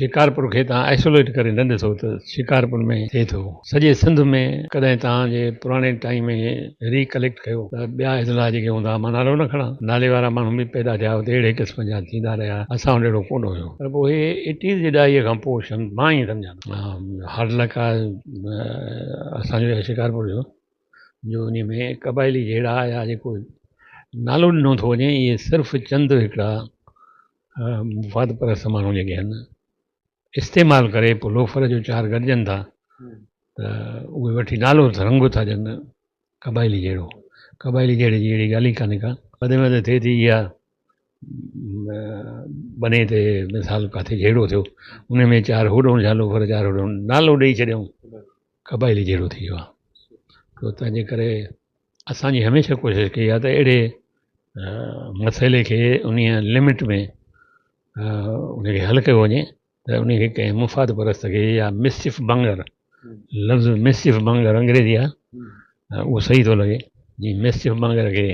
شڪارپور کي توهان آئسوليٽ ڪري نه ڏسو ته شڪارپور ۾ ٿئي ٿو. سڄي سنڌ ۾ ڪڏهن توهان جي پراڻي ٽائيم ۾ ري ڪليڪٽ ڪيو ته ٻيا اضلاع جيڪي هوندا مان نالو نه کڻان نالي وارا ماڻهو به پيدا ٿيا اتي اهڙي قسم جا ٿيندا رهيا اسان وٽ اهڙو ڪونه هيو پر پوء هي ايٽيز جي ڏهائي کان پوء مان ائين سمجهان ٿو هارڊ لڪ آهي اسان جو يا شڪارپور جو جو انهي ۾ قبائلي جهيڙا يا جيڪو نالو ڏنو ٿو وڃي اهي صرف چند هڪڙا مفاد پرست ماڻهو جيڪي آهن استعمال ڪري پوء لوفر جو چار گڏجن ٿا ته اهي وٺي نالو رنگ ٿا ڏين قبائلي جهيڙو قبائلي جهيڙي جي اهڙي ڳالهه ئي ڪانهي ڪا وڌ ۾ وڌ ٿئي ٿي اها ٻني تي مثال ڪاٿي جهيڙو ٿيو ان ۾ چار هوڏو جا لوفر چار هوڏو نالو ڏئي ڇڏيائون قبائلي جهيڙو ٿي ويو آهي تو تنهنجي ڪري اسان جي هميشه ڪوشش ڪئي آهي ته اهڙي مسئلي کي انهيء لمٽ ۾ ان کي حل ڪيو وڃي ته ان کي ڪنهن مفاد پرست کي يا مسچف بنگر لفظ مسچف بنگر انگريزي آهي اهو صحيح ٿو لڳي جي مسچف بنگر کي